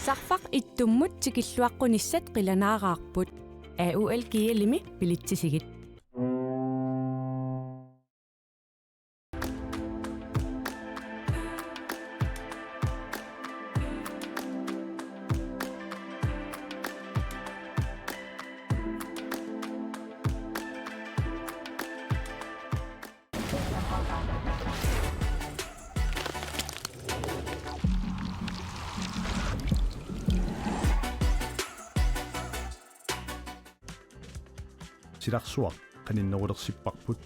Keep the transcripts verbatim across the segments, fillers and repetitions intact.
Sarfaq ittummut tikilluaqqunissat qilanaaraarput. A U L G L-imi bilitsisigit. Silarsuaq qaninnerulersipparput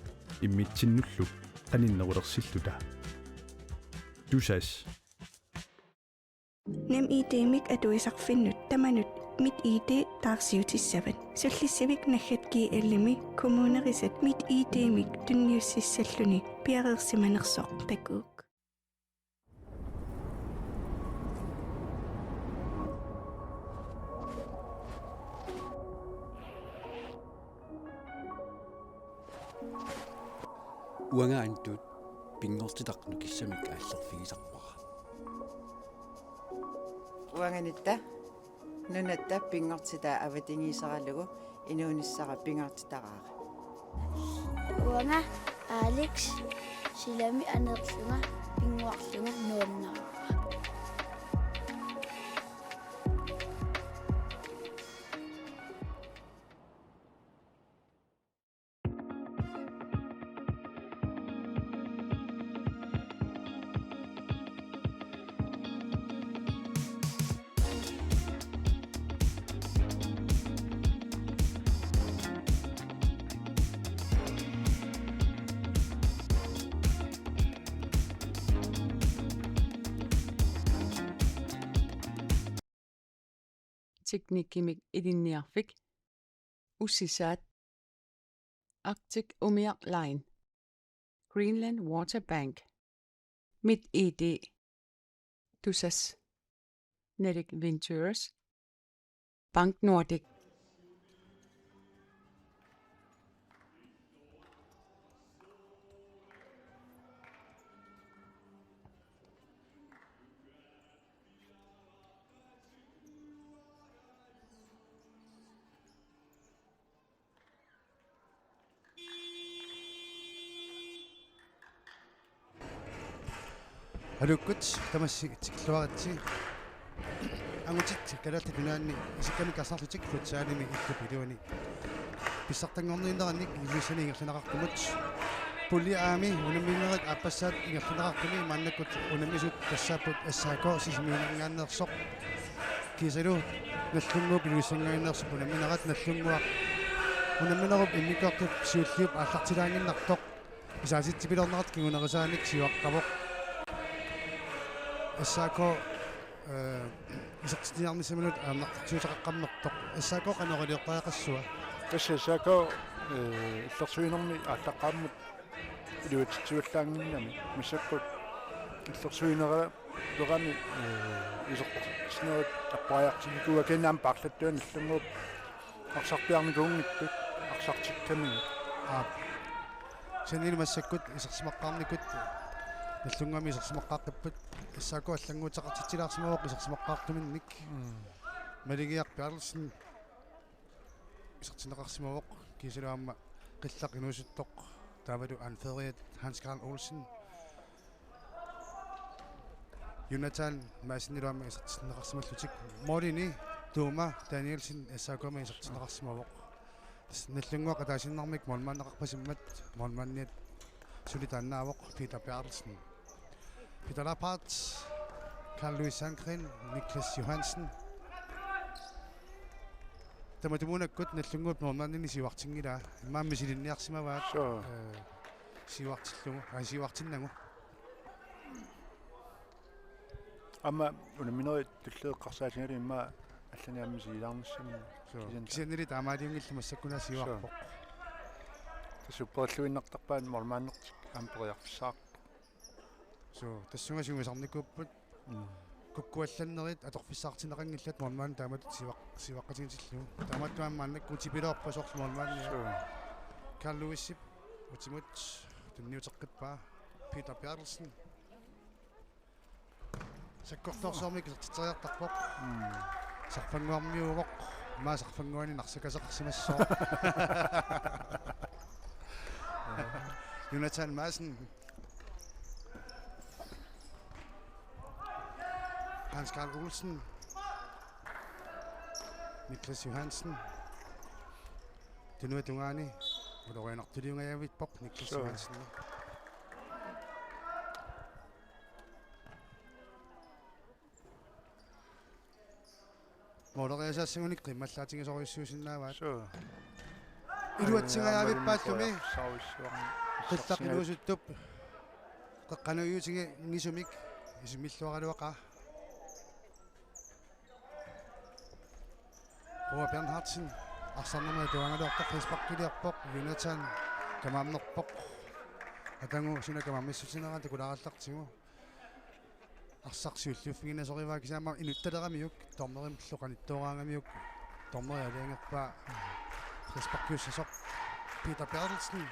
immitsinnullu qaninnerulersilluta. Tusass. NemID-mik atuisarfinnut tamanut MitID taarsiutissavat. Sullissivik naggat G L-imi kommunerisat MitID-mik tunniussissalluni piareersimanersoq takuuk. Uanga Antut pinngortitaq nukissamik aallerfigisarpara. Uanga Nitta nunatta pinngortitaa avatangiiseralugu inuunissara pingaartitaraara. Uanga Alex silami aneerlunga pinnguarlunga nuannaraara. Teknikkimik Ilinniarfik, Ussisaat, Arctic Umiaq Line, Greenland Water Bank, MitID, Tusass, Nordic Ventures, Bank Nordik. Aluukkut tamassi tikilluaritsi. Angutit Kalaallit Nunaanni isikkamik arsarlutik futsalimi illup iluani pissartanngorniinnerannik Ilulissani ingerlanneqartumut. Pulje A-mi unamminerit aappassaat ingerlanneqartumi maannakkut unammisut tassaapput S A K Sisimiuninngaanneersoq. Kiisalu Nagdlunguup Ilulissanngaanneersoq unamminerat, Nagdlunguaq unamminerup immikkoortup siulliup aallartilaannginnartoq. Isaasitsipiloornerata kingunerisaanik siuaqqavoq. S A K, eh, isertitsiniarnissaminut ajornartorsiuteqaqqammersoq. S A K qanoq iliortariaqassava? Tassa S A K, eh, illersuinermi aallaqqaammut iluatsitsivallaannginnami. Massakkut illersuinerami, eh, isertitsinerit appariartikkukku aamma paarlattuani Nagdlunguup arsarpiarnikuunngitsut arsartikkamigit. Aap. Kisiannili massakkut isersimaqqaarnikut Nagdlunguami isersimaqqaaqqipput, S A K allannguuteqartitsilaarsimavoq isersimaqqaartuminnik. Mm. Maligiaq Berthelsen isertinneqarsimavoq, kiisalu aamma qillaq inuusuttoq taavalu anføreriat Hans Karl Olsen. Jonathan Madsenilu aamma isertinneqarsimallutik. Målini Tuuma Danielsen S A K-mi isertinneqarsimavoq. Tassa Nagdlunguaq ataasiinnarmik målmandeqarpasimmat målmandiat suli taannaavoq Peter Berthelsen. Peter Lappert, Carl Louis Sandgren, Niklas Johansen. Tamatumuunakkut Nagdlunguup målmandinik siuartinngilaa. Immaqa misilinniarsimavaat. Suu. Eh, siuartillugu. Ai, siuartinnagu. Aamma unamminerit tulliit eqqarsaatigalugit immaqa allanik aamma misigilaarnissamut. Suu. Kisianni. Kisiannili taamaaliunngillat, massakkut una siuarpoq. Suu. Tassa upperilluinnartarpaat målmandertik aamma periarfissaqarput. Suu, tassunga sungiusarnikuupput. Mm. Kukkuallannerit atorfissaqartinneqanngillat målmandi taamatut siuaq-, siuaqqatigitillugu. Taamaattumik aamma maannakkut tipiloorpoq soorlu målmandi. Suu. Carl Louisip utimut tunniuteqqippaa Peter Berthelsen. Sakkortoorsuarmik isertitseriartarpoq. Mm. Sarfannguarmiuuvoq. Immaqa sarfannguani narsakaseqarsimassooq. Jonathan Madsen. Hans Karl Olsen. Niklas Johansen. Tunuata tungaani ulorianartuliungajavippoq Niklas Sure. Johansen. Mooleriasaassagunik qimmallaatigisorujussuusinnaavaat. Sure. Iluatsingajaavippaallumi. Saavissavara. Qillaq inuusuttup qeqqanuiutiginngisumik isumilluaraluaqaa. Roa Bernhardsen arsarnermut atuagaluartoq frisparkiliorpoq, Jonathan kamaammerpoq. Atagu suna kamaammissutinera takulaarallartigu. Arsaq siulliuffiginnasorivaat kisianni aamma inuttaleramiuk, dommerimillu qanittooraangamiuk, dommeri aalajangerpaa frisparkiussasoq Peter Berthelsen.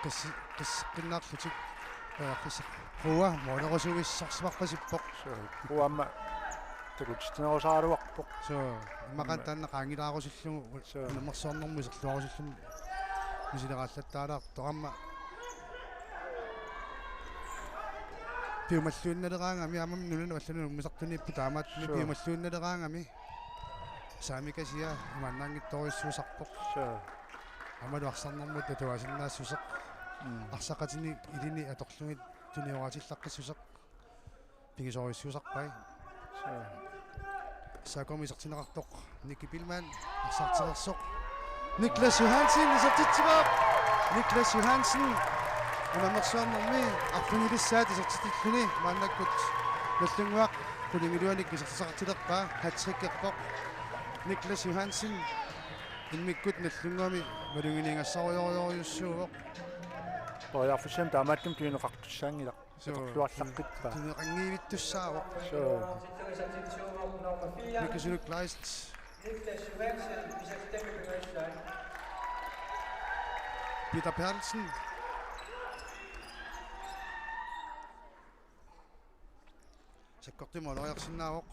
Qissi-, qisseqqinnaarlutik periarfissaq. Roa, moolerusuissorsimarpasippoq. Sure. Roa aamma takutitsinerusaraluarpoq. Sure. Immaqa Aamma. Taanna qaangilaarusullugu Sure. Unammersuarnermut iserluarusulluni misileraallattaalaartoq aamma. Piumalluinnaleraangami aamma nunanut allanut ummisartuniippoq taamaattumik Sure. Piumalluinnaleraangami. Saamik asia imaannaanngitsorujussuusarpoq. Sure. Aammalu arsarnermut atuaasinnaassuseq. Mm. Arsaqatini ilini atorlugit tunioratillaqqissuseq. Pigisorujussuusarpai. Sure. S A K-mi isertinneqartoq Nicky Billmann arsartereersoq. Niklas Johansen isertitsivoq. Niklas Johansen unammersuarnermi arfinilissaat isertitsilluni maannakkut Nagdlunguaq qulingiluanik isertitaqartilerpaa, hattrickerpoq. Niklas Johansen immikkut Nagdlunguami maluginiagassarujorujussuuvoq. Periarfissamik taamaattumik tunineqartussaanngilaq. Sure. Atorluarlaqqippaa. Tunineqanngivittussaavoq. Sure. Mikasuluk Kleist. Peter Berthelsen. Sakkortuumik mooleriarsinnaavoq.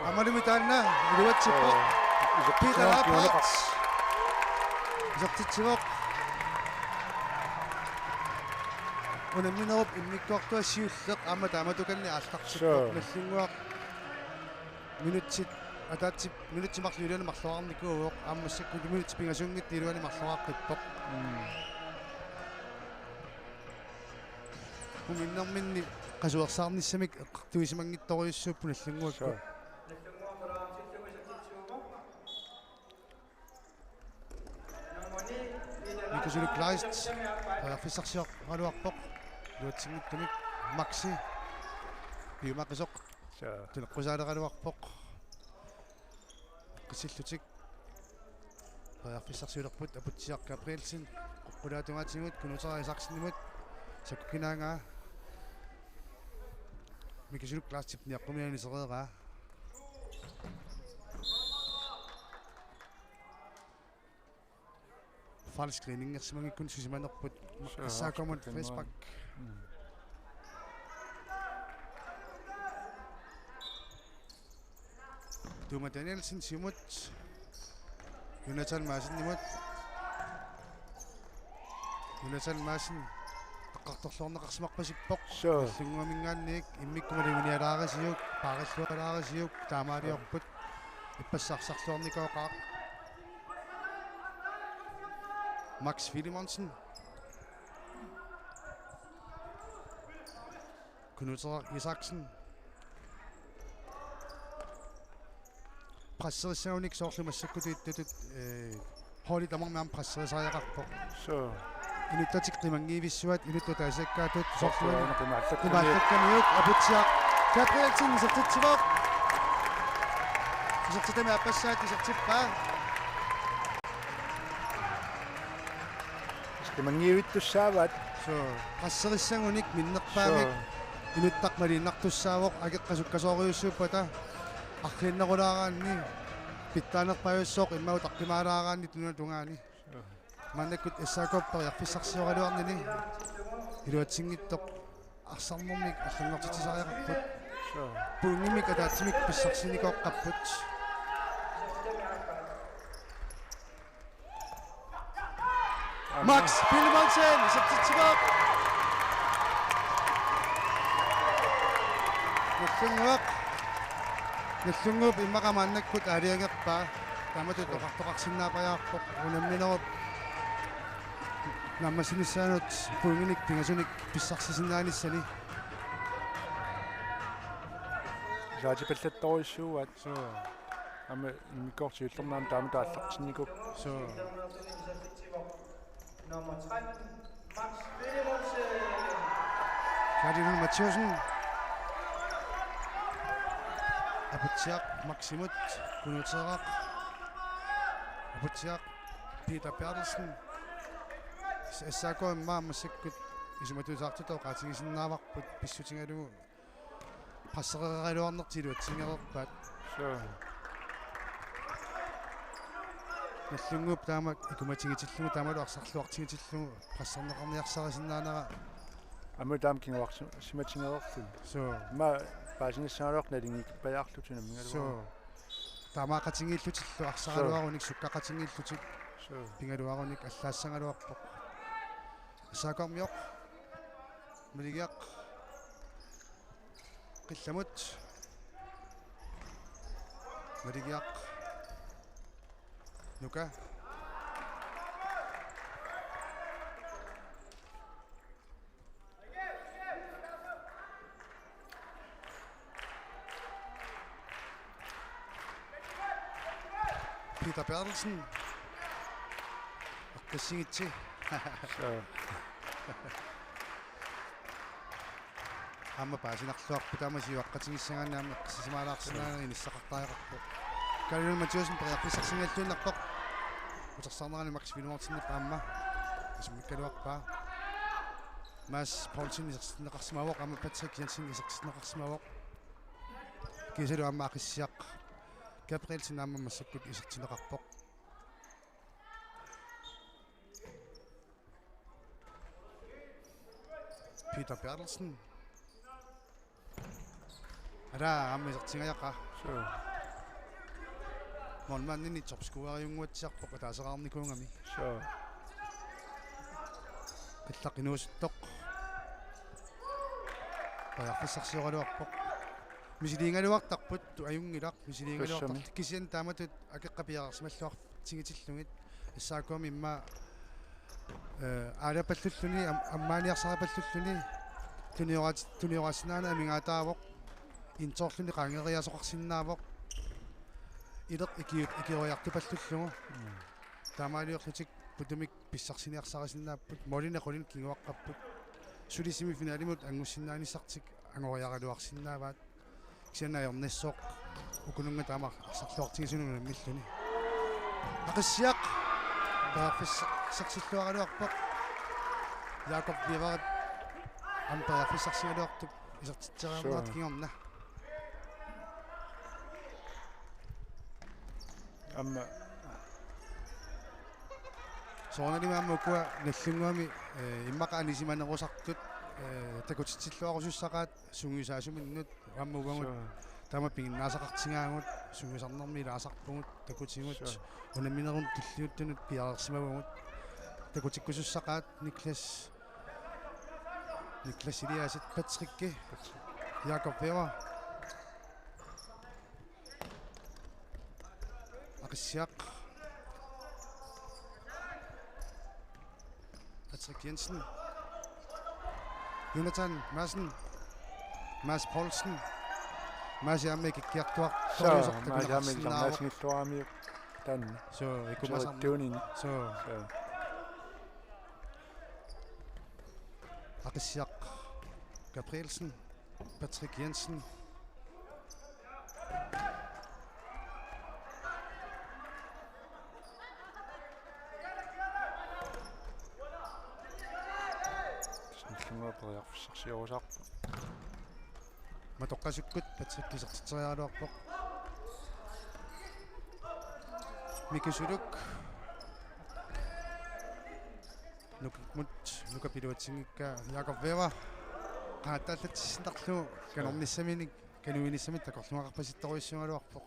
Aammalumi taanna iluatsippoq. Sure. Peter Lappert. Isertitsivoq. Unamminerup immikkoortua siulleq aamma taamatukanneq aallartippoq. Sure. Nagdlunguaq minutsit ataatsip minutsit marluk iluanni marloriarnikuuvoq, aamma massakkut minutsit pingasunngitsut iluanni marloriaqqippoq. Mm. Unamminerminni qasuersaarnissamik eqqartuisimanngitsorujussuupput Nagdlunguakkut. Sure. Mikasuluk Kleist periarfissarsioraluarpoq. Iluatsinngitsumik Maxi piumaqisoq. Sure. Tuneqqusaaleraluarpoq. Qissillutik. Periarfissarsiulerput Aputsiaq Gabrielsen. Quqqulaat tungaatigut Knud Isaksenimut. Sakkukinaangaa. Mikasuluk Kleistip niaqqumiani sereeraa. Falsk screeningersimanngikkunik susimanerput. Sure, S A K-mut frispark. Mm. Tuma Danielsen siumut. Jonathan Madsenimut. Jonathan Madsen. Eqqartorluarneqarsimarpasippoq. Sure. Nagdlunguaminngaanniit immikkut maluginialaarisiuk, paarillualaarisiuk, taamaaliorput. Ippassaq arsarluarnikooqaaq. Max Filemonsen. Knud Isaksen. Presserissagunik soorlu massakkut ittutut, eh, holdit tamarmik aamma presserisariaqarpoq. Sure. Inuttatik qimanngivissuat, inuttut ataasiakkaatut, soorlu soorlu qimaallakkamik. Qimaallakkamik Aputsiaq Gabrielsen isertitsivoq. Isertitami aappassaat isertippaa. Qimanngivittussaavaat. Sure. Presserissagunik minnerpaamik. Sure. Inuttaq maliinnartussaavoq, akeqqat sukkasoorujussuuppata arriinnerulaaraanni pitsaanerpaajussuaq imaluunniit utaqqimaalaaraanni tunuata tungaani. Sure. Maannakkut S A K-p periarfissarsioraluarnini iluatsinngitsoq arsarnermik allanngortitsisariaqarput. Sure. Pointimik ataatsimik pissarsinikooqqapput. Max Filemonsen, isertitsivoq. Nagdlunguaq. Nagdlunguup immaqa maannakkut aalajangerpaa. Taamatut oqartoqarsinnaappajaarpoq unamminerup naammassinissaanut pointinik pingasunik pissarsisinnaanissani. Saatipallattorujussuuaat. Suu. Aamma immikkoortoq siullermi aamma taamatut aallartinnikuuvoq. Suu. Nummer tretten, Max Filemonsen. Kari Lund Mathiassen. Aputsiaq Maximut, Kunuteeraq. Aputsiaq Peter Berthelsen. S A K immaqa massakkut isumatuusaartutut oqaatigisinnaavarput pissutigalugu pressereeraluarnertik iluatsingereerpaat. Suu. Nagdlunguup taama ikumatigitillugu taamalu arsarluartigitillugu presserneqarniarsarisinnaanera. Aamma taama kinguarsimatigereerluni. Suu. Aamma paasinissagaluartoq naligiikippajaarlutik unammigaluarluni. Suu. Taamaaqatigiillutillu arsaraluarunik sukkaqatigiillutik. Suu. Pigaluarunik allaassagaluarpoq. S A K-mioq. Maligiaq. Qillamut. Maligiaq. Nuka. Peter Berthelsen. Eqqissigitsi. Suu. Aamma paasinarluarpoq taama siuaqqatigissagaanni aamma eqqissisimaalaarsinnaanera inissaqartariaqarpoq. Kari Lund Mathiassen periarfissarsigalluinnarpoq. Utersaarnerani Max Filemonsenip aamma isummikkaluarpaa. Mads Poulsen isertinneqarsimavoq, aamma Patrick Jensen isertinneqarsimavoq. Kiisalu aamma Aqissiaq Gabrielsen aamma massakkut isertinneqarpoq. Peter Berthelsen. Ara, aamma isertingajaqaa. Suu. Målmandini topscoreriunnguatsiarpoq ataaseraarnikuugami. Suu. Qillaq inuusuttoq. Periarfissarsioraluarpoq. Misiliigaluartarput, ajunngilaq, misiliigaluartarput. Tassami. Kisianni taamatut akeqqat piareersimalluartigitillugit. S A K-mi immaqa, eh, aalapallulluni, am-, ammaaniarsaripallulluni, tunioraat-, tunioraatsinnaanera amigaataavoq, intoorluni qaangeeriaasoqarsinnaavoq, ileq ikiu-, ikioriartupallullugu. Mm. Taamaaliorlutik putumik pissarsiniarsarisinnaapput, målinik qulinik kinguaqqapput. Suli semifinalimut angussinnaanissatsinnut angoriaraluarsinnaavaat. Kisianni ajornassaaq ukununnga taama arsarluartigisunut unammilluni. Aqissiaq. Periarfissarsilluaraluarpoq. Jakob Vivarip aamma periarfissarsigaluartup isertitseriarnerata. Suu. Kingorna. Aamma. Soorunalimi aamma ukua Nagdlunguami, eh, immaqa anisimanerusartut, eh, takutitsilluarusussaqaat sungiusaasuminnut aamma uagut. Suu. Taama piginnaasaqartigaagut, sungiusarnermi ilaasarpugut, takutigut. Suu. Unamminerup tulliuttunut piareersimavugut. Takutikkusussaqaat Niklas, Niklas Eliasen, Patrick, Jakob Weber. Aqissiaq. Patrick Jensen. Jonathan Madsen. Mads Poulsen. Mads aamma ikikkiartuar-. Suu, Mads aamma takuneqarsinnaavoq. Illarnaatigilluaramiuk taanna. Suu, ikumasarn-. Tuunin. Suu. Suu. Aqissiaq Gabrielsen. Patrick Jensen. Snillunga periarfissarsiorusaarpoq. Matoqqasukkut Patrick isertitseriaraluarpoq. Miki Suluk. Nukimut, Nuka piluatsinngikkaa Jakob Weber. Qaataallatsissinarlugu kanornissaminik, kanuinissamik takorluugaqarpasittorujussuugaluarpoq.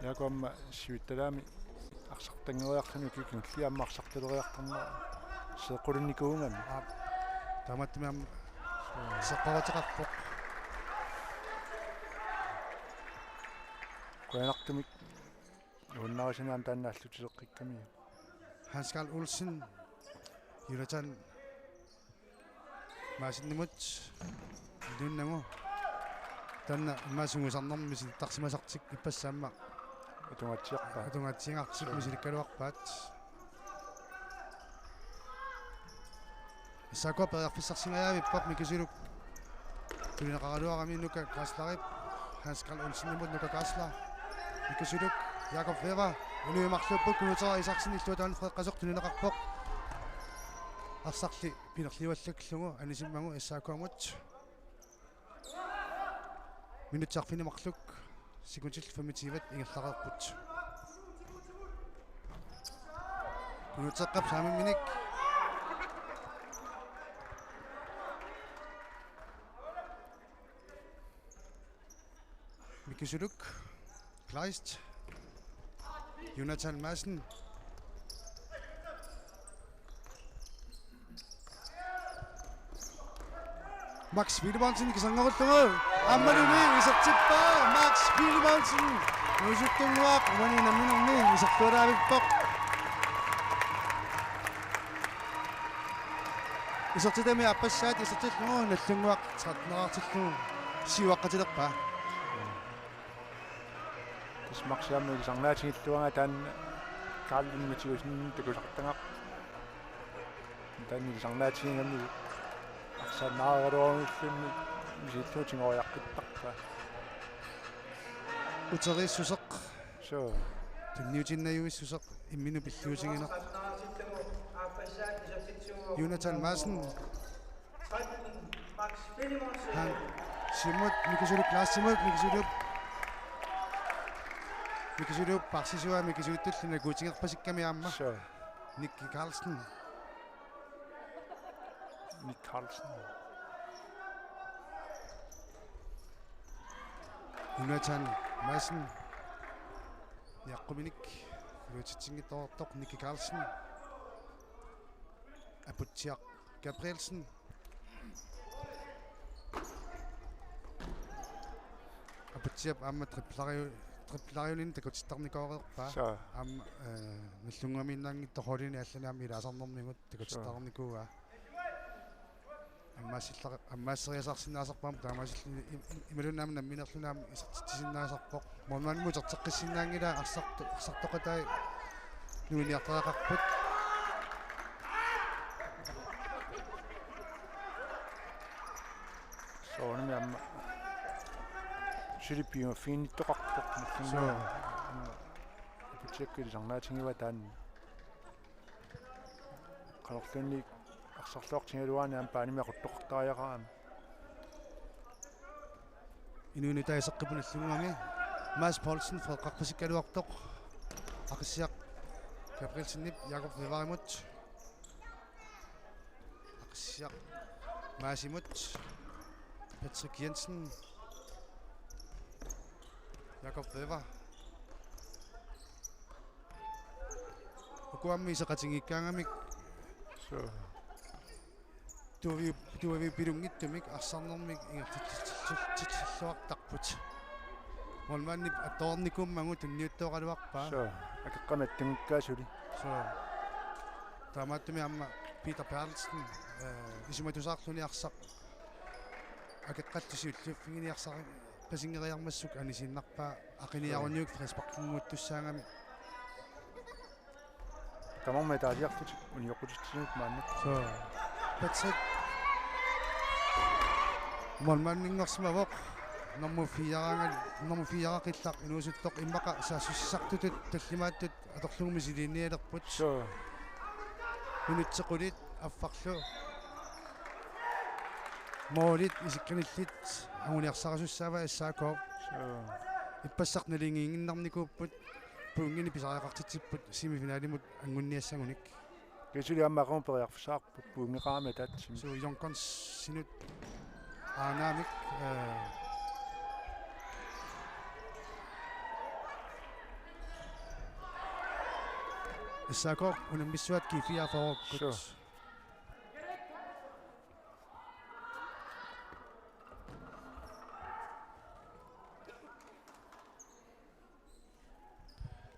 Jakob aamma siuttalaami arsartanngeriarluni ukiut kingulliit aamma arsartaleriartornera seeqqulinnikuugami. Aap. Taamaattumik aamma seeqqoruteqarpoq. Qujanartumik nuannarisanni aamma taanna allutileqqikkami. Hans Karl Olsen, Jonathan Madsenimut iluinnagu. Taanna immaqa sungiusarnermi misilittarsimasartik ippassaq aamma atungaatsiarpaat. Atungaatsiartik misilikkaluarpaat. S A K periarfissarsingajaavippoq. Miki Suluk tunineqaraluarami Nuka Kaaslerip. Hans Karl Olsenimut Nuka Kaasler. Miki Suluk, Jakob Weber. Inuit marluupput, Knud Thor Isaksen illuatungaani Fredrik Qasoq tunineqarpoq. Arsarli pinerliuallaklugu anisimmagu S A K-mut. Minutsit arfineq marluk, sekundit femogtyve ingerlareerput. Knud Theqqap saamimminik. Miki Suluk, Kleist, Jonathan Madsen. Max Filemonsen kisanngerullugu. Aammalumi isertippaa Max Filemonsen. Nuusuttunnguaq uani namminermi isertualaavippoq. Isertitami aappassaat isertillugu Nagdlunguaq tretten-ertillugu siuaqqatilerpaa. Tassa Max aamma ilisarnaatigilluagaa taanna Karl Lund Mathæussen takusartagaq. Taanna ilisarnaatigigamiuk arsarnaareruarluni misillugu tigoriaqqittarpaa. Uteriissuseq. Suu. Tunniutinnajuissuseq imminut pilluutigineq. Jonathan Madsen. Han, Simut, Miki Suluk, Lars Simut, Miki Suluk. Miki Suluk, parsisua, Miki Suluk, tullu nakuutigerpasikkami aamma. Suu. Nicky Carlsen. Nick Carlsen. Jonathan Madsen. Niaqquminik. Iluatsitsinngitsoortoq Nicky Carlsen. Aputsiaq Gabrielsen. Aputsiap aamma triplariu-, triplariunin takutittarnikooreerpaa. Suu. Aamma, eh, Nagdlunguamiinnaanngitsoq holdini allani aamma ilaasarnermigut takutittarnikuuaa. Suu. Ammaassillar-, ammaasseriasaarsinnaasarpaa taamaasilluni im-, im-, imaluunniit aamma nammineerluni aamma isertitsisinnaasarpoq. Målmandimut uterteqqissinnaanngilaa arsarto-, arsartoqatai nuiniartariaqarput. Soorunami aamma suli piumaffiginnittoqarpoq. Suu. Aamma Aputsiakkut ilisarnaatigivaa taanna. Qanorluunniit arsarluartigigaluaruni aamma baanimi aquttoqartariaqarami. Inuit nutaat iseqqipput Nagdlunguami. Mads Poulsen, Fredrik Qasoq, Aqissiaq Gabrielsenip Jakob Weberimut. Aqissiaq Madsimut. Patrick Jensen. Jakob Weber. Uku aamma iseqatigiikkaangamik. Suu. Tuavi-, tuaviupilunngitsumik arsarnermik ingerlatitsilluartarput. Målmandip attoornikuummagu tunniuttooraluarpaa. Suu, akeqqami attunngikkaa suli. Suu. Taamaattumik aamma Peter Berthelsen, eh, isumatusaarluni arsaq akeqqallu siulliuffigineq arsaq pasinngeriarmassuk anisiinnarpaa aqiniaruniuk frisparkinnguuttussaagami. Tamarmik taasiarlutik unioqqutitsineq maanna. Suu. Patrick. Målmandinngorsimavoq. Nummer fire-angal-, nummer fire qillaq inuusuttoq immaqa saassussisartutut tallimaattut atorlugu misiliinialerput. Suu. Minutsit qulit affarlu. Målit isikkanillit anguniarsarisussaavaat S A K. Suu. Ippassaq naligiinnarnikuupput. pointinik pisariaqartitsipput semifinalimut angunniassagunik. Kisianni aamma aqagu periarfissaqarpoq pointeqarami ataatsimi. Suu, Junkersinut aanaamik, eh, S A K unammissaat G fireogfyrrekkut. Suu.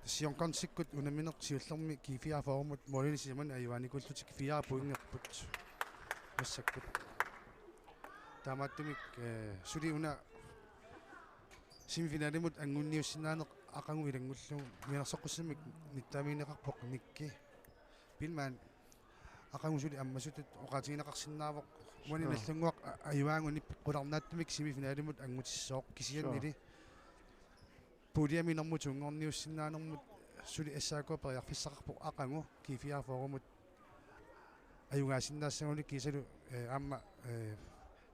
Tassa Junkersikkut unammineq siullermi G fireogfyrremut målinik sisamannik ajugaanikuullutik fire pointerput massakkut. Taamaattumik, eh, suli una semifinalimut angunniussinnaaneq aqagu ilanngullugu mianersoqqussamik nittaamineqarpoq Nikki Pilman. Aqagu suli ammasutut oqaatigineqarsinnaavoq. Uani Sure. Nagdlunguaq a-, ajugaagunik qularnaatsumik semifinalimut angutissaaq kisiannili. Sure. Puljemi nummer to-nngorniussinnaanermut suli S A K periarfissaqarpoq aqagu G fireogfyrremut ajugaasinnaassaguni kiisalu, eh, aamma, eh,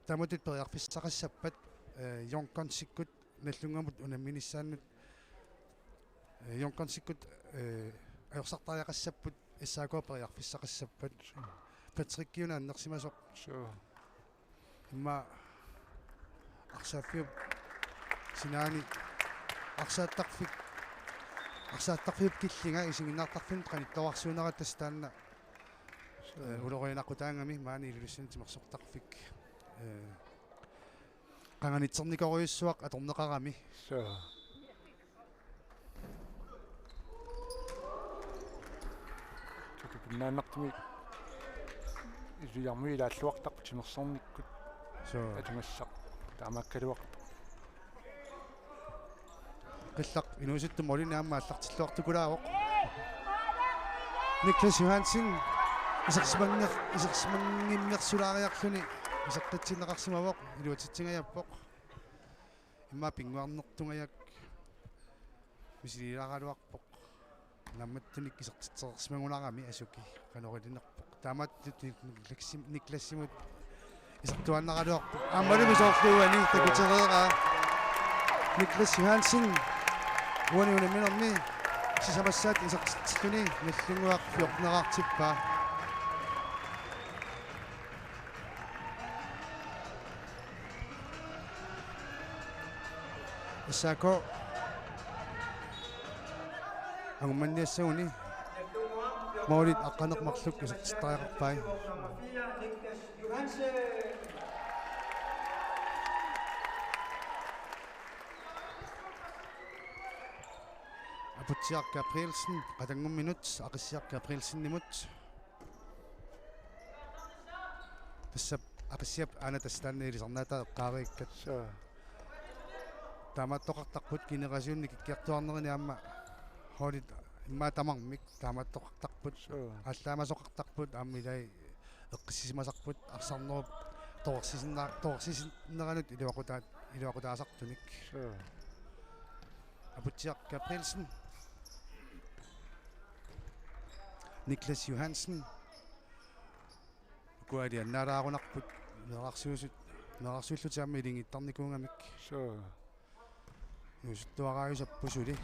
taamatut periarfissaqassappat, eh, Junkersikkut Nagdlunguamut unamminissaannut, eh, Junkersikkut, eh, ajorsartariaqassapput S A K periarfissaqassappat. Patrickiuna annersimasoq. Suu. Immaqa arsaaffiup sinaani arsaattarfik, arsaattarfiup killinga isiginnaartarfinnut qanittuarsuunera tassa taanna, eh, ulorianaqutaagami maani Ilulissani timersortarfik, eh, qanganitsernikorujussuaq atorneqarami. Suu. Tutupinnaanertumi Ilulissarmiut ilaalluartarput timersornikkut. Suu. Atugassaq taamaakkaluarpoq. Qillaq inuusuttut målinik aamma aallartilluartukulaavoq. Niklas Johansen isersimannger-, isersimanngimmersulaariarluni iseqqitsinneqarsimavoq, iluatsitsingajappoq. Immaqa pinnguarnertungajak misiliilaaraluarpoq. Naammattunik isertitsereersimagunarami Asuki qanoq ilinerpoq. Taamaattumik Niklas-, Niklassimut isertuaannaraluarpoq. Aammalumi soorlu uani takutereeraa. Niklas Johansen uani unamminermi sisamassaat isertitsilluni Nagdlunguaq fjorteneraartippaa. S A K angummanniassaguni målit aqqaneq-marluk isertittariaqarpai. Aputsiaq Gabrielsen qatanngumminut Aqissiaq Gabrielsenimut. Tassa Aqissiap aana tassa taanna ilisarnaataa eqqaariikkat. Suu. Taamaattoqartarput generationit kikkiartuaarnerini aamma holdit immaqa tamarmik taamaattoqartarput. Suu. Aallaamasoqartarput aamma ilai eqqissisimasarput arsarnerup torersisinnera-, torersisinneranut iluaqutaa-, iluaqutaasartunik. Suu. Aputsiaq Gabrielsen. Niklas Johansen. Ukua aliannaalaarunarput meerarsuusut, meerarsuullutik aamma ilinngittarnikuugamik. Suu. Inuusuttuaraajusapput suli.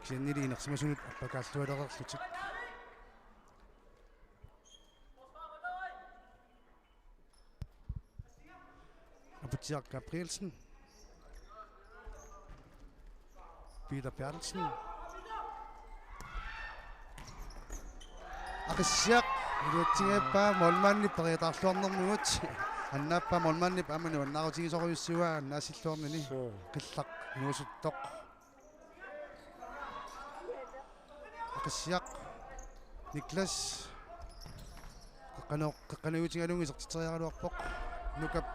Kisiannili inersimasunut appakaallualereerlutik. Aputsiaq Gabrielsen. Peter Berthelsen. Aqissiaq iluatsigippaa målmandip periataarluarnermigut. Annaappaa målmandip aamma nuannaarutigisorujussuuaa annaassilluarnini. Suu. Qillaq inuusuttoq. Aqissiaq. Niklas. Qeqqanoo-, qeqqanooqatigalugu isertitseriaraluarpoq. Nukap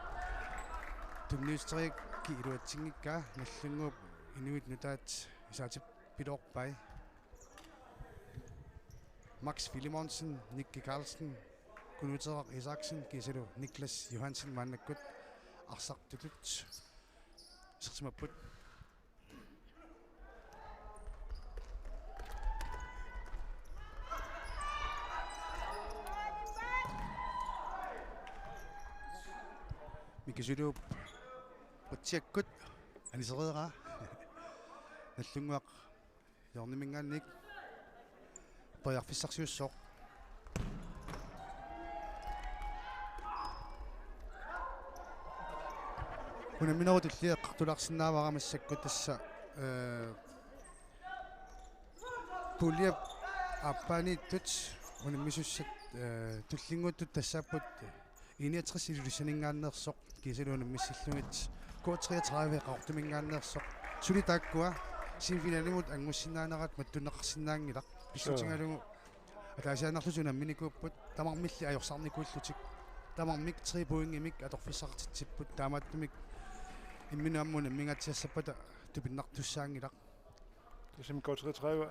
tunniusseriarlugu iluatsinngikkaa Nagdlunguup inuit nutaat isaatippiloorpai. Max Filemonsen, Nicky Carlsen, Knud Terraq Isaksen kiisalu Niklas Johansen maannakkut arsartutut isersimapput. Mikisuluup Aputsiakkut anisereeraa. Nagdlunguaq Hjørneminngaanniit periarfissarsiussaaq. Unamminerup tullia eqqartulaarsinnaavara massakkut tassa, eh, puljep aappaaniittut unammisussat, eh, tullinnguuttut tassaapput I niogtres Ilulissaninngaanneersoq kiisalu unammissillugit, K treogtredive Qaqortuminngaanneersoq. Suli taakkua semifinalimut angussinnaanerat mattunneqarsinnaanngilaq. Pissutigalugu ataasiaannarlutik unamminikuupput, tamarmilli ajorsarnikuullutik. Tamarmik tre pointimik atorfissaqartitsipput, taamaattumik imminut aamma unammingaatsiassappata tupinnartussaanngilaq. Tassami K treogtredive,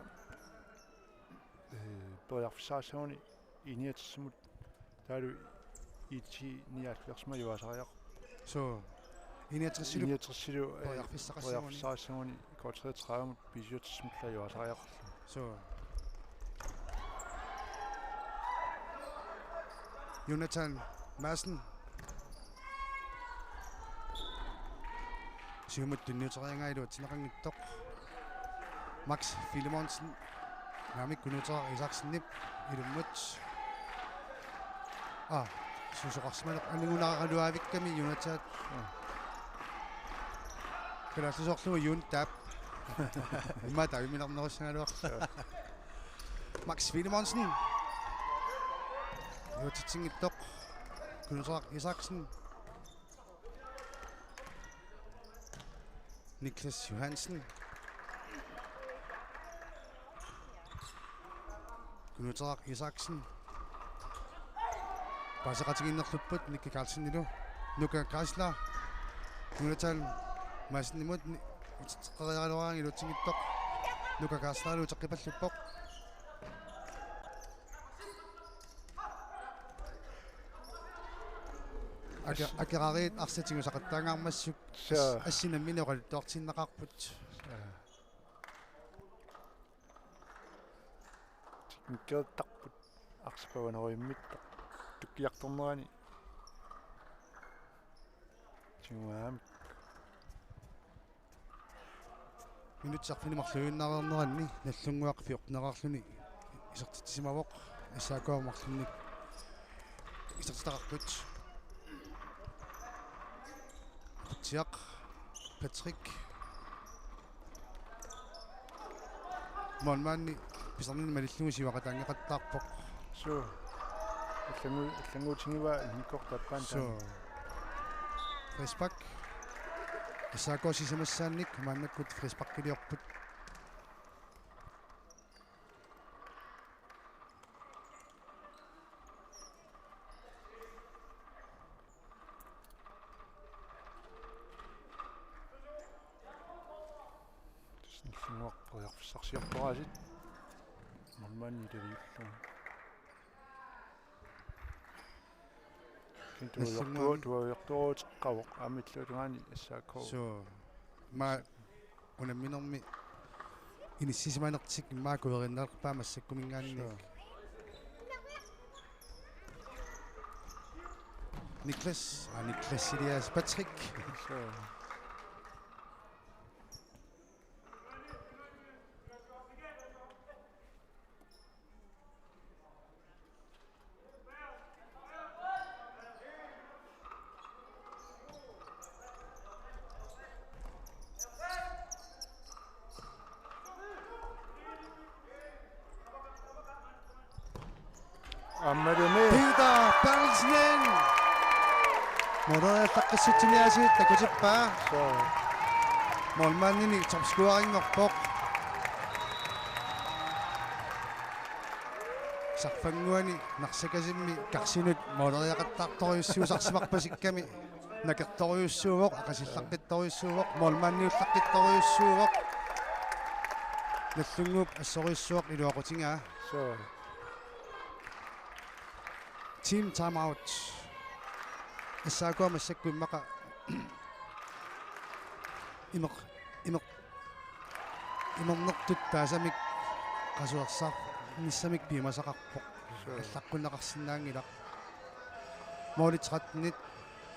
eh, periarfissarissaguni I niogtresimut taavalu I ti nioghalvfjerdsima ajugaasariaqarpoq. Suu, I niogtresilu I niogtresilu, eh, periarfissaqarissaguni. Periarfissarissaguni K treogtredivemut B syvogtresimullu ajugaasariaqarluni. Suu. Jonathan Madsen. Siumut tunniuteriaraa iluatsinneqanngitsoq. Max Filemonsen. Naamik, Kunuuteraq Isaksenip ilummut. Aa, susoqarsimaneq anigunaaraluavikkami Jonathan. Kalaallisoorlugu Jon Taap. Immaqa taavimmilernerussagaluarpoq. Max Filemonsen. Iluatsitsinngitsoq. Kunuuteraq Isaksen. Niklas Johansen. Kunuuteraq Isaksen. Paaseqatigiinnerlupput Nicky Carlsenilu. Nuka Geisler. Jonathan Madsenimut ni-, uteqqeriaraluaraangat iluatsinngitsoq. Nuka Geisler uteqqipalluppoq. Ake-, akerariit arsaq tigusaqattaangaarmassuk. Suu. As-, assingi nammineq oqaluttuartiinnaqaarput. Suu. Tiknikkerittarput arsaq pavanerujummik tukkiartornerani. Tiguaamik. Minutsit arfineq-marluinnarneranni Nagdlunguaq fjorteneqarluni isertitsisimavoq, S A K marlunnik isertitaqarput. Qutsiaq Patrick. Målmandi pisarnini malillugu siuaqataanngeqattaarpoq. Suu. Allangu-, allannguutigivaa immikkoortup aappaa. Suu. Taanna. Frispark. S A K sisamassaannik maannakkut frisparkiliorput. Tassa Nagdlunguaq periarfissarsiorparaasiit. Målmandi ilagiullugu. Nagdlunguaq. Tuaviortuuteqqavoq aamma illuatungaani S A K. Suu. Maa unamminermi inissisimanertik immaqa kuerinnerpaa massakkuminngaanniit. Suu. Niklas, aa, Niklas Elias Patrick. Suu. Aammalumi. Peter Berthelsen. Måleriallaqqissutsiniaasiit takutippaa. Suu. Målmandini topscorinngorpoq. Sarfannguani Narsakasimmi karsinut måleriaqattaartorujussuusarsimarpasikkami nakertorujussuuvoq, aqasillaqqittorujussuuvoq, målmandiullaqqittorujussuuvoq. Nagdlunguup assorujussuaq iluaqutigaa. Suu. Team timeout. S A K massakkut immaqa imeq-, imeq-, imernertut taasamik qasuersaarnissamik piumasaqarpoq. Suu. Allaqqunneqarsinnaanngilaq. Målit tretten-it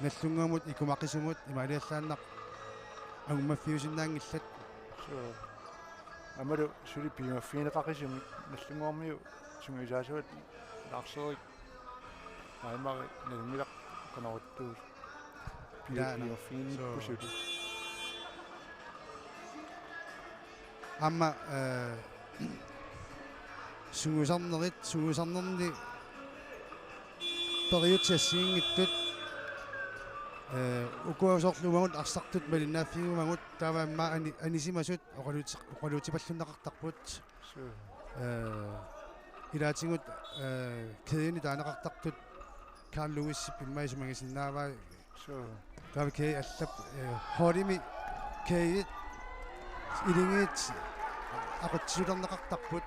Nagdlunguamut ikumaqisumut imaaliallaannaq angummaffiusinnaanngillat. Suu. Aammalu suli piumaffigineqaqisumik Nagdlunguarmiut sungiusaasuat Lars-Erik Aimari nalunngilaq qanoq ittuusoq. Pia-, Ilaana. Piumaffiginnippoq suli. Aamma, eh, sungiusarnerit, sungiusarnerni periutsit assigiinngitsut, eh, ukua soorlu uagut arsartut malinnaaffigigumagut taava aamma ani-, anisimasut oqaluuti-, oqaluutipallunneqartarput. Suu. Eh, ilaatigut, eh, kædeni taaneqartartut Carl Lewisip immaqa isumagisinnaavai. Suu. Taava kædi allap, eh, holdimi kædit iligiit aqutsisulerneqartarput.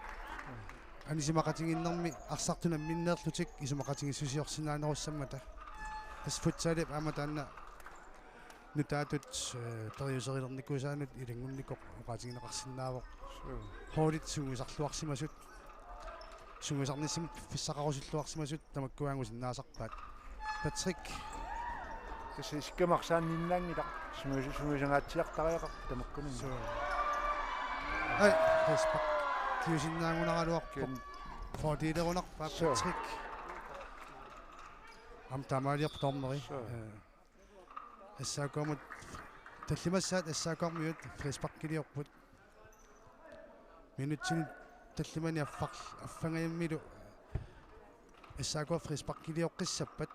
Anisimaqatigiinnermi arsartut namminneerlutik isumaqatigiissusiorsinnaanerussammata. Tassa futsalip aamma taanna nutaatut, eh, periuserilernikuusaanut ilanngunnikoq oqaatigineqarsinnaavoq. Suu. Holdit sungiusarluarsimasut, sungiusarnissamut piffissaqarusulluarsimasut tamakkua angusinnaasarpaat. Patrick. Tassa isikkamik arsaanninnaanngilaq, sungius-, sungiusangaatsiartariaqarpoq tamakkununnga. Suu. Ai, frisparkiusinnaagunaraluarpoq. Ken- Fordelerunarpaa. Suu. Patrick. Aamma taamaaliorpoq dommeri. Suu. Eh, S A K-mut tallimassaat S A K-miut frisparkiliorput. Minutsini tallimani affar-, affangajammilu S A K frisparkilioqqissappat.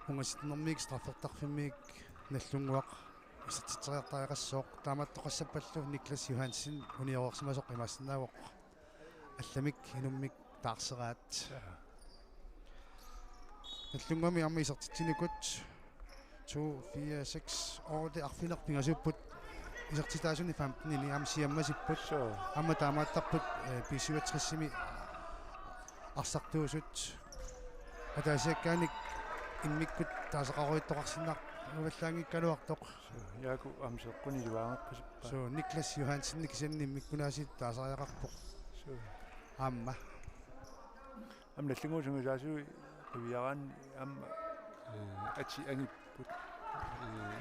Ungasitnermiit straffertarfimmiit Nagdlunguaq isertitseriartariaqassooq, taamaattoqassappallu Niklas Johansen unioreersimasoq imaassinnaavoq. Allamik inummik taarseraat. Jaa. Nagdlunguami aamma isertitsinikut to, fire, seks, otte arfineq-pingasuupput isertitaasuni femtenini aamma siammasipput. Suu. Aamma taamaattarput, eh, B syvogtres-imi arsartuusut. Ataasiakkaanik immikkut taasaqarujuttoqarsinnaavallaanngikkaluartoq. Suu, Jaaku aamma seeqquni iluaaqqasippa. Suu, Niklas Johansen kisianni immikkunaasiit taasariaqarpoq. Suu. Aamma. Aamma Nagdlunguup sungiusaasui qiviaraanni aamma, eh, atit angipput, eh,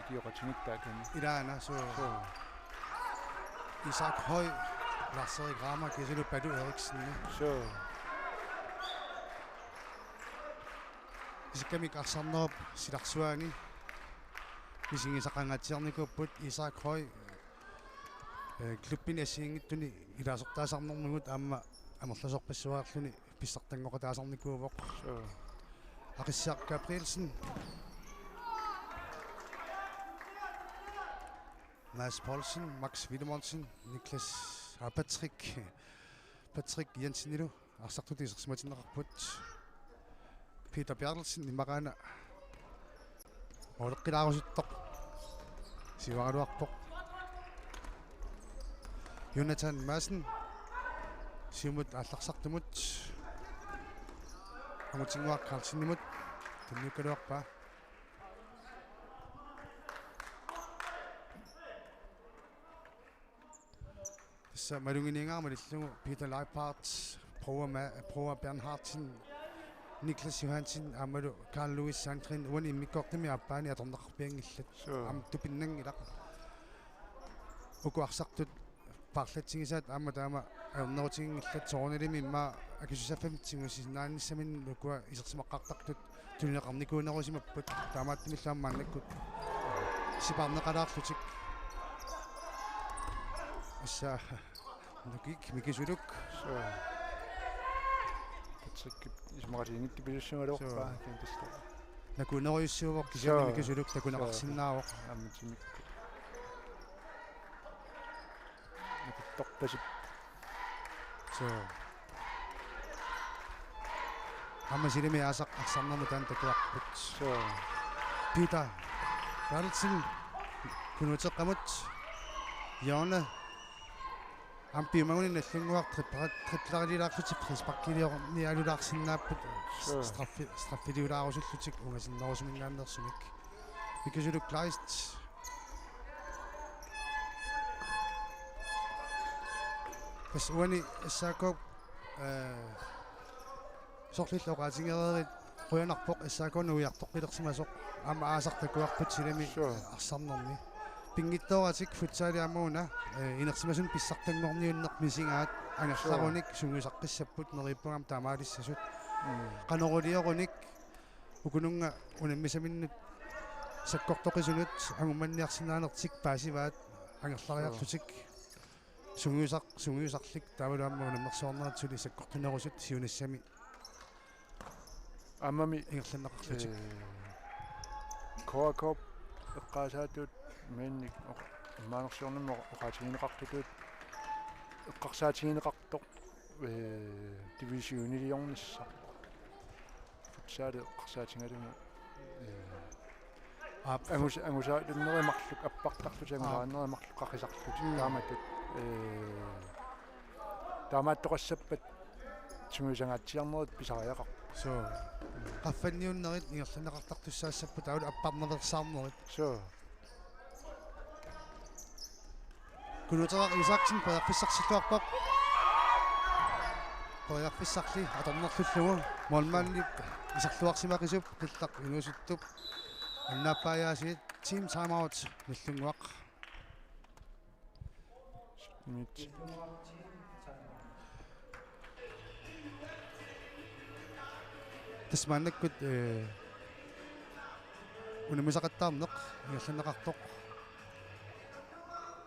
ikioqatigiittaakani. Ilaana, suu. Suu. Isak Høy, Lars-Erik Rama, kisianni Palu Eriksen. Suu. Isikkamik arsarnerup silarsuani misigisaqangaatsiarnikuupput Isak Høy, eh, klubbini assigiinngitsuni ilaasortaasarnermigut aamma amerlasoorpassuarluni pissartanngoqataasarnikuuvoq. Suu. Aqissaaq Gabrielsen. Mads Poulsen, Max Wilhelmsen, Niklas, ah, Patrick, Patrick Jensenilu arsartutut isersimatinneqarput. Peter Berthelsen immaqaana mooleqqilaarusuttoq siuaraluarpoq. Jonathan Madsen siumut aallarsartumut Angutinnguaq Carlsenimut tunniukkaluarpaa. Tassa maluginiagara malillugu Peter Leipart, Broa Ma-, Broa Bernhardsen, Niklas Johansen, aammalu Carl Louis Sandgren, uani immikkoortumi aappaani atorneqarpianngillat. Suu. Aamma tupinnanngilaq. Uku arsartut paarlatsigisaat aamma taama ajornerutiginngillat, soorunalimi immaqa akisussaaffimmik tigusisinnaanissaminnut ukua isersimaqqaartartut tunineqarnikuunerusimapput, taamaattumillu aamma maannakkut sipaarneqalaarlutik. Tassa Nukik Mikisuluk. Suu. Patrick isumaqatigiinngitsupilussuugaluarpaa. Suu. Kentista. Nakuunerujussuuvoq kisianni. Suu. Mikisuluk takuneqarsinnaavoq. Suu. Aamma timik. Nakuttorpasippoq. Suu. Aamma silami aasaq arsarnermut taanna takuarput. Suu. Peter Berthelsen. Kunuuteqqamut. Hjørne. Aamma piumaguni Nagdlunguaq tripla-, triplerilaarlutik frisparkiliornialulaarsinnaapput. Suu. Straffi-, straffiliulaarusullutik ungasinnerusuminngaanneersumik. Mikisuluk Kleist. Tassa uani S A K, eh, sorlillu oqaatigereerit qujanarpoq S A K-nut ujartoqqilersimasoq, aamma aasaq takuarput silami. Suu. Arsarnermi. Pinngitsooratik futsali aamma una, eh, inersimasumik pissartanngorniunneq misigaat angerlarunik sungiusaqqissapput neriuppunga aamma taamaalissasut. Mm. Qanoq iliorunik ukununnga unammisaminnut sakkortoqisunut angummanniarsinnaanertik paasivaat angerlariarlutik. Sungiusaq-, sungiusarlik taavalu aamma unammersuarnerat suli sakkortunerusut siunissami Aammami ingerlanneqarlutik. Eh, K A K-p eqqaasaatut maannik oq-, immaanersiornermi oq-, oqaatigineqartutut eqqarsaatigineqartoq, eh, divisioniliornissaq. Futsali eqqarsaatigalugu, eh, Aap. Angus-, angusaalunneri marluk appartarlutik, Aap. Angusaalunneri marluk qaqisarlutik. Mm. Taamatut, eh, taamaattoqassappat sungiusangaatsiarnerit pisariaqarput. Suu. Qaffanniunnerit ingerlanneqartartussaassapput taavalu apparnaveersaarnerit. Suu. Kunuuteraq Isaksen periarfissarsilluarpoq. Periarfissarli atornerlullugu. Målmandip iserluarsimaqisup qillaq inuusuttup annaappaajaasiit team timeout Nagdlunguaq. Mit. Tassa maannakkut, eh, unammisaqattaarneq ingerlanneqartoq.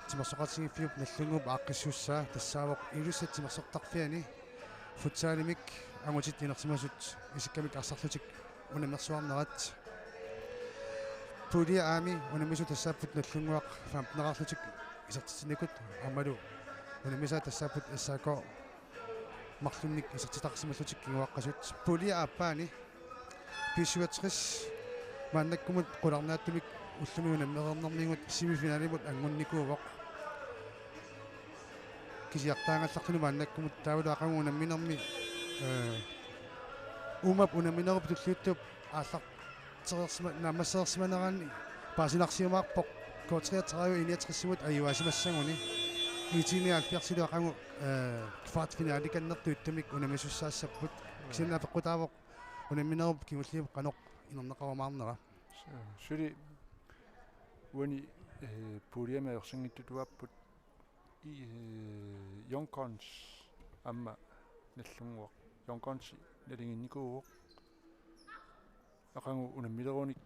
Timersoqatigiiffiup Nagdlunguup aaqqissuussaa tassaavoq Ilulissat timersortarfiani futsalimik angutit inersimasut isikkamik arsarlutik unammersuarnerat. Pulje A-mi unammisut tassaapput Nagdlunguaq femteneqarlutik isertitsinikuut aammalu unammisaat tassaapput S A K marlunnik isertitaqarsimallutik kinguaqqasut. Pulje A-ppani B syvogtres maannakkumut qularnaatsumik ullumi unammereernermigut semifinalimut angunnikuuvoq. Kisiartaagallarluni maannakkumut taavalu aqagu unamminermi, eh, uumap unamminerup tulliuttup aallartereersima-, naammassereersimanerani paasinarsiumaarpoq K treogtredive enogtresimut ajugaasimassaguni. I T nioghalvfjerdsilu aqagu, eh, kvartfinalikannertut ittumik unammisussaassapput. Kisianni apeqqutaavoq unamminerup kingulliup qanoq inerneqarumaarnera. Su-, suli uani, eh, puljemi ajorsanngitsutuaapput i, eh, Young Guns aamma Nagdlunguaq. Young Guns nalinginnikuuvoq. Aqagu unammilerunik,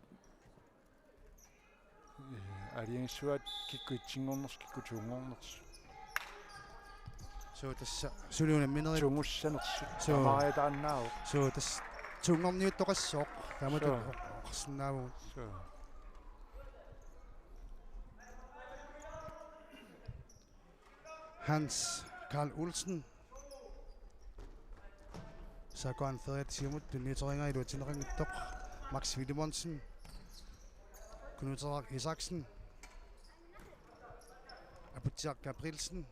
eh, aalajangissuaat kikkut etsinngornersut, kikkut toonngornersut. Suu, tassa suli unamminerit. Toongussanersut. Suu. Taamaajaataannaavoq. Suu, tassa toonngorniuttoqassooq. Taamatut. Suu. Oq-, oqarsinnaavugut. Suu. Hans Karl Olsen. S A K-anføreriat siumut tunniuterigaa iluatsinneqanngitsoq. Max Filemonsen. Kunuuteraq Isaksen. Aputsiaq Gabrielsen.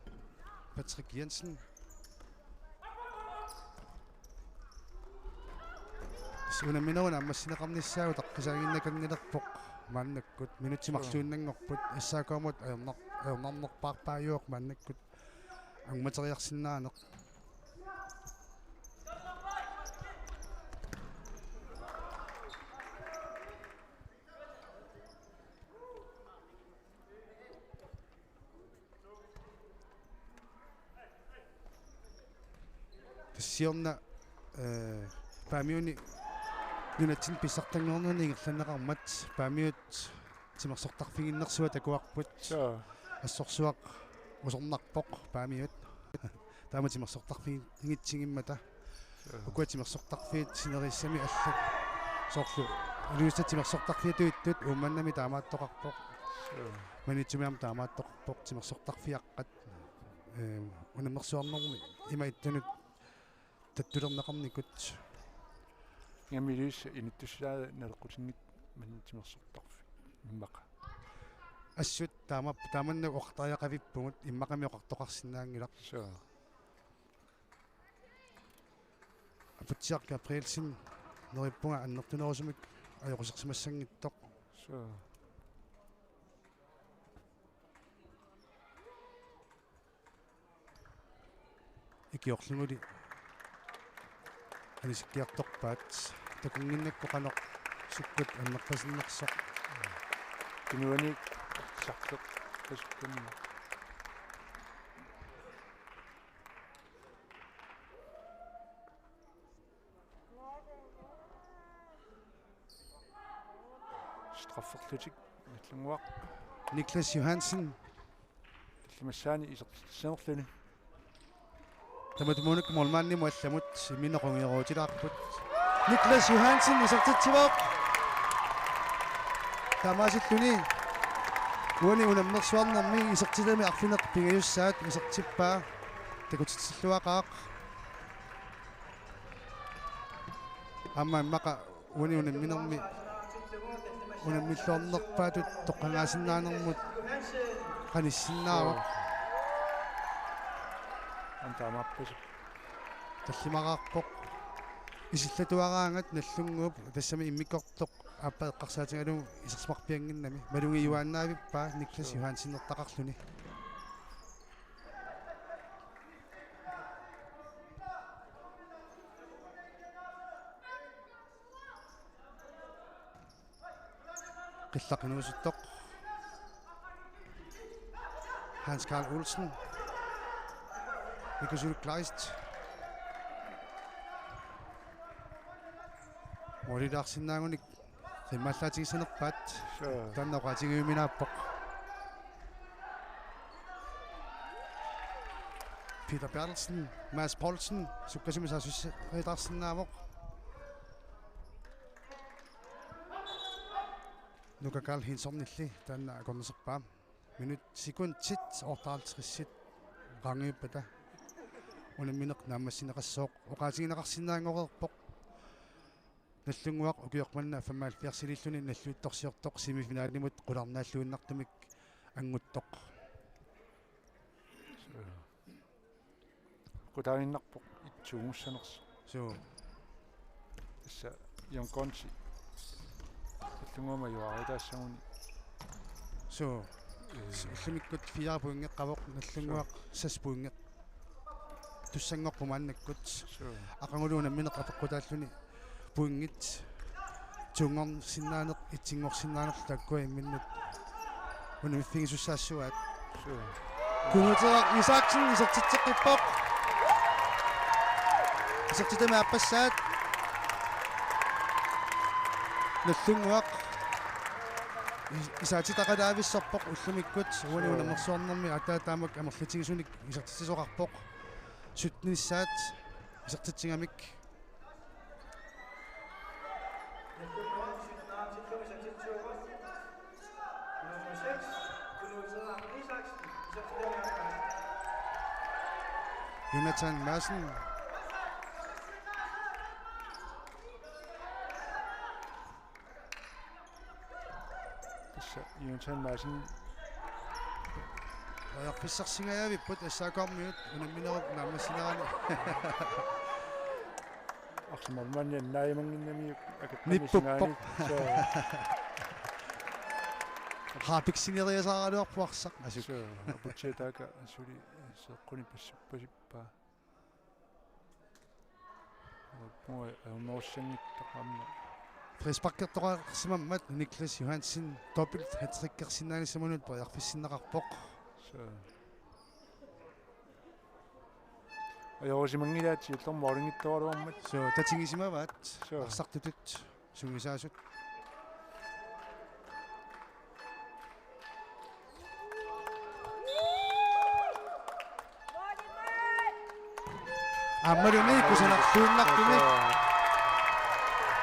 Patrick Jensen. Unamminerup naammassineqarnissaa utaqqisaaginnakanngilerpoq maannakkut. Minutsit marluinnanngorput. S A K-mut ajornar-, ajornarnerpaarpaajuvoq maannakkut. Angumeriarsinnaaneq. Tassa siorna, eh, Paamiuni nunatsinni pissartanngornerni ingerlanneqarmat Paamiut timersortarfiginnersuaq takuarput. Suu. Assorsuaq usornarpoq Paamiut. Taama timersortarfigitsigimmata. Suu. Ukua timersortarfiit sineriissamik allat. Soorlu Ilulissat timersortarfiatut ittut Uummannami taamaattoqarpoq. Suu. Maniitsumi aamma taamaattoqarpoq timersortarfiaqqat. Eh, unammersuarnermi ima ittunut tattulerneqarnikut. Ingammik Ilulissat inuttussaat naleqqutinngitsoq maani timersortarfik immaqa. Assut taama, taamannak oqartariaqavippugut, immaqami oqartoqarsinnaanngilaq. Suu. Aputsiaq Gabrielsen neriuppunga annertunerusumik ajoqusersimassanngitsoq. Suu. Ikiorluguli anisikkiartorpaat takunnginnakku qanoq sukkut annerpasinnersoq. Tunuani Sartoq pasukkami. Strafferlutik Nagdlunguaq. Niklas Johansen. Tallimassaani isertitsinerluni. Tamatumuunik målmandimut allamut imminut qungiuutilaarput. Niklas Johansen isertitsivoq. Taamaasilluni uani unammersuarnermi isertitami arfineq-pingajussaat isertippaa, takutitsilluaqaaq. Aamma immaqa uani unamminermi unammilluarnerpaatut toqqagaasinnaanermut qanissinnaavoq. Antaamaappasu. Tallimaraarpoq. Isillatuaraangat Nagdlunguup tassami immikkoortoq aappaa eqqarsaatigalugu isersimarpiannginnami. Malugiuaannaavippaa Niklas Johansenertaqarluni. Qillaq inuusuttoq. Hans Karl Olsen. Mikusul Kleist. Målilaarsinnaagunik qimmaallaatigissanerpaat. Suu. Taanna oqaatigiuminaappoq. Peter Bertelsen, Mads Poulsen, sukkasuumik saassussiveersinnaavoq. Nuka Karl Henssonilli taanna akornuserpaa. Minut sekundit otteoghalvtreds qaangiuppata unammineq naammassineqassooq, oqaatigineqarsinnaanngoreerpoq. Nagdlunguaq ukioq manna femoghalvfjerdsiliilluni nalliuttorsiortoq semifinalimut qularnaalluinnartumik anguttoq. Qutaaginnarpoq itsuugussanersoq. Suu. Tassa Jon Gonti. Nagdlunguup majuaritaassaguni. Suu. Ee. Ullumikkut fire pointeqqavoq, Nagdlunguaq seks pointeq. Tussanngorpoq maannakkut. Suu. Aqagulu unammineq apeqqutaalluni pointit tunngorsinnaaneq, itsinngorsinnaanerlu taakkua imminnut unammiffigisussaassavaat. Suu. Kunuuteeraq Isaksen isertitseqqippoq. Isertitami aappassaat. Nagdlunguaq is-, isaatitaqalaavissorpoq ullumikkut uani. Suu. Unammersuarnermi aatsaat taamak amerlatigisunik isertitsisoqarpoq. Syttenissaat isertitsigamik. Jonathan Madsen. Tassa Jonathan Madsen. Periarfissarsingajavipput S A K-miut unamminerup naammassinerani. Arsamik maani annaajumannginnamiuk akeqqamisinngaanni. Nippuppoq. Suu. Haapiksiniariasaaraluarpoq arsaq. Asuk. Suu, aputsiataaka suli seeqqunik passuppasippaa. Uappua ajornerussanngitsoq aamma. Frisparkertoqarsimammat Niklas Johansen dobbelt hattrickersinnaanissaminut periarfissinneqarpoq. Suu. Ajorusimanngilaat siullermik målinngitsoraluarmat. Suu, tatigisimavaat. Suu. Arsartutut sungiusaasut. Aammalumi kusanartuinnartumik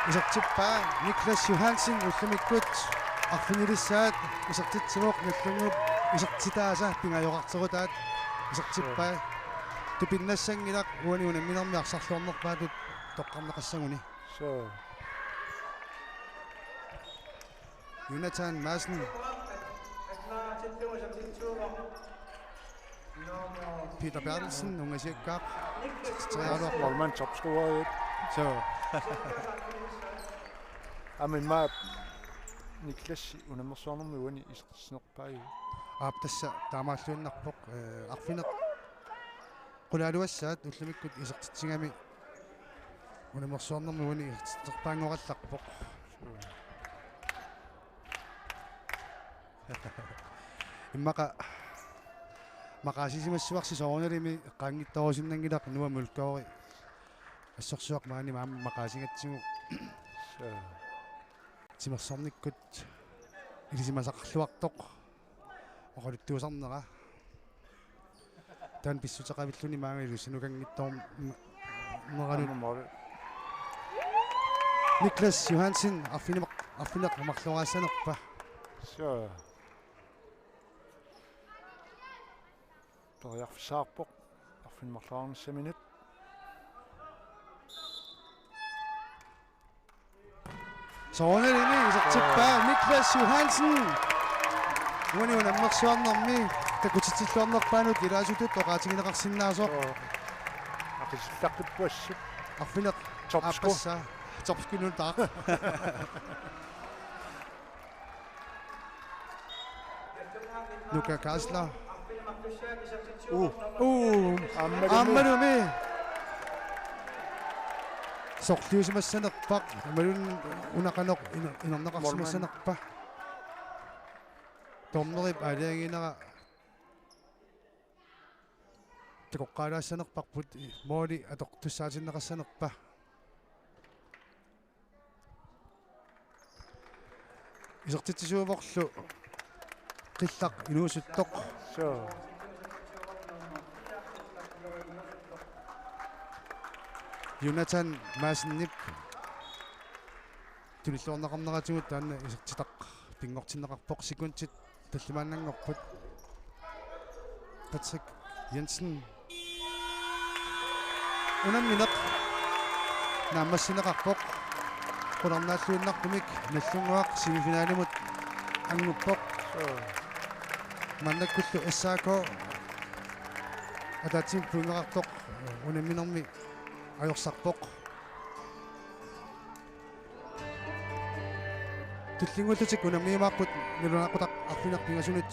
isertippaa Niklas Johansen ullumikkut arfinilissaat isertitsivoq, Nagdlunguup isertitaasa pingajoqarterutaat isertippaa. Tupinnassanngilaq uani unamminermi arsarluarnerpaatut toqqarneqassaguni. Suu. Jonathan Madsen. Peter Bertelsen, ungasiakkaaq. Målmand topscorer. Suu. Aamma immaqa Niklas unammersuarnermi uani isertitsinerpaajuvoq. Aap, tassa taamaalluinnarpoq, ee, arfineq qulaaluassaat ullumikkut isertitsigami unammersuarnermi uani isertitserpaanngorallarpoq. Suu. Immaqa maqaasisimassuarsi soorunalimi eqqaanngitsorusunnanngilaq Nuummi ulloq assorsuaq maani aamma maqaasigatsigu. Timersornikkut ilisimasaqarluartoq oqaluttuusarnera. Taanna pissuteqavilluni maanga ilusinukanngitsoorneranut. Aamma mål. Niklas Johansen, arfineq-, arfineq-marloraassanerpa? Suu. Periarfissaarpoq. Arfineq-marloraarnissaminut. Soorunalimi isertippaa Niklas Johansen. Uani unammersuarnermi takutitsilluarnerpaanut ilaasutut oqaatigineqarsinnaasoq. Joo. Aqisillaqqippassi. Arfineq-, topscore. Aappassaa. Topscore nutaaq. Nuka Kaasla. Uu. Uu. Aammalumi. Aammalumi. Sorliusimassanerpaq. Aammalumi una qanoq ina-, inerneqarsimassanerpa. Målmand. Dommerip aalajangiinera. Takoqqaalaassanerparput måli atortussaatinneqassanerpa. Isertitsisuuvorlu qillaq inuusuttoq. Suu. Jonathan Madsenip tunilluarneqarneratigut taanna isertitaq pinngortinneqarpoq, sekundit tallimaannanngorput. Patrick Jensen. Unammineq naammassineqarpoq. Qularnaalluinnartumik Nagdlunguaq semifinalimut annguppoq. Suu. Maannakkullu S A K ataatsimik pointeqartoq unamminermi ajorsarpoq. Tullinnguullutik unammiumaarput nalunaaqutaq arfineq-pingasunut.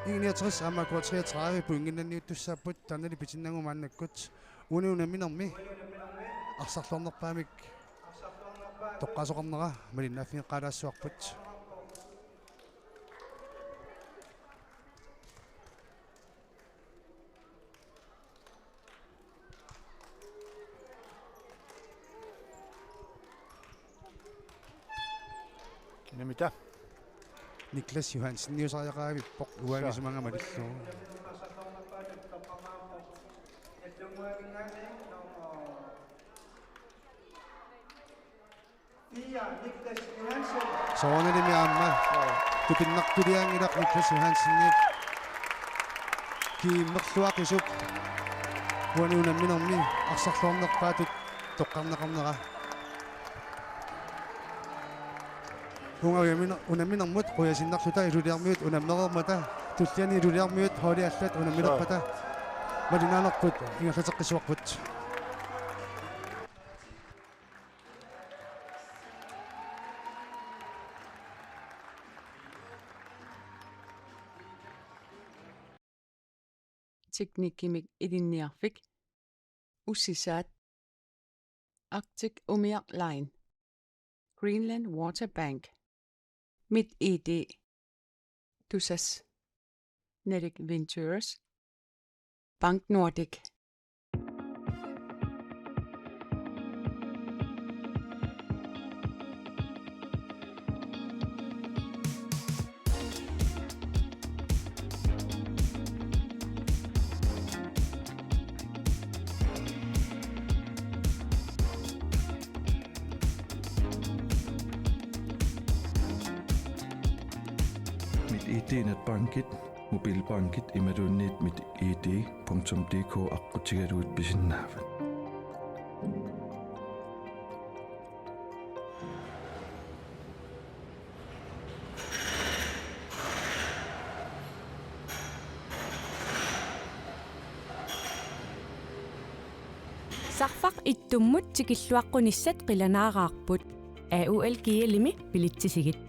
Ing niogtres aamma K treogtredive pointinnanniuttussaapput, taannali pitinnagu maannakkut. Uani unamminermi arsarluarnerpaamik toqqaasoqarnera malinnaaffigeqqaalaassavarput. Kinamita? Niklas Johanseniusariaqavippoq uagut. Suu. Isumaga malillugu. Soorunalimi aamma tupinnartuliaanngilaq Niklas Johansenip kiimmerluaqisup uani unamminermi arsarluarnerpaatut toqqarneqarnera. Uunga unamminermut qujasinnarluta iluliarmiut unammereermata, tulliani iluliarmiut holdit allat unamminerpata, suu, malinnaanerput ingerlateqqissavarput. Teknikkimik ilinniarfik, ussisaat, Arctic Umiaq Line, Greenland Water Bank, MitID, Tusass, Nordic Ventures, BankNordik. MitID netbankit, mobilbankit imaluunniit MitID punktum D K aqqutigalugit pisinnaavat. Sarfaq ittummut tikilluaqqunissat qilanaaraarput. A U L G L-imi bilitsisigit.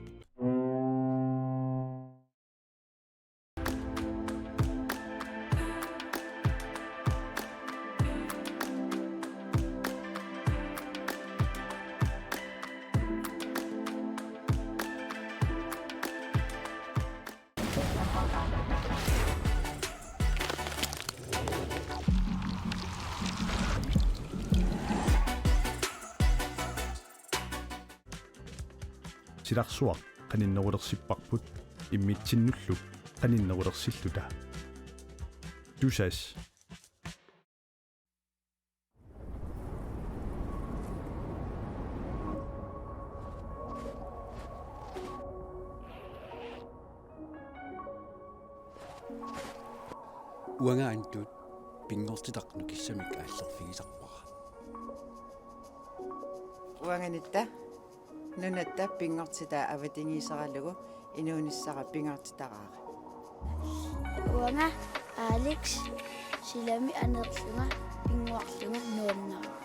Silarsuaq qaninnerulersipparput imminnullu qaninnerulersilluta. Tusass. Uanga Antut pinngortitaq nukissamik aallerfigisarpara. Uanga Nitta nunatta pinngortitaa avatangiiseralugu inuunissara pingaartitaraara. Uanga Alex silami aneerlunga pinnguarlunga nuannaraara.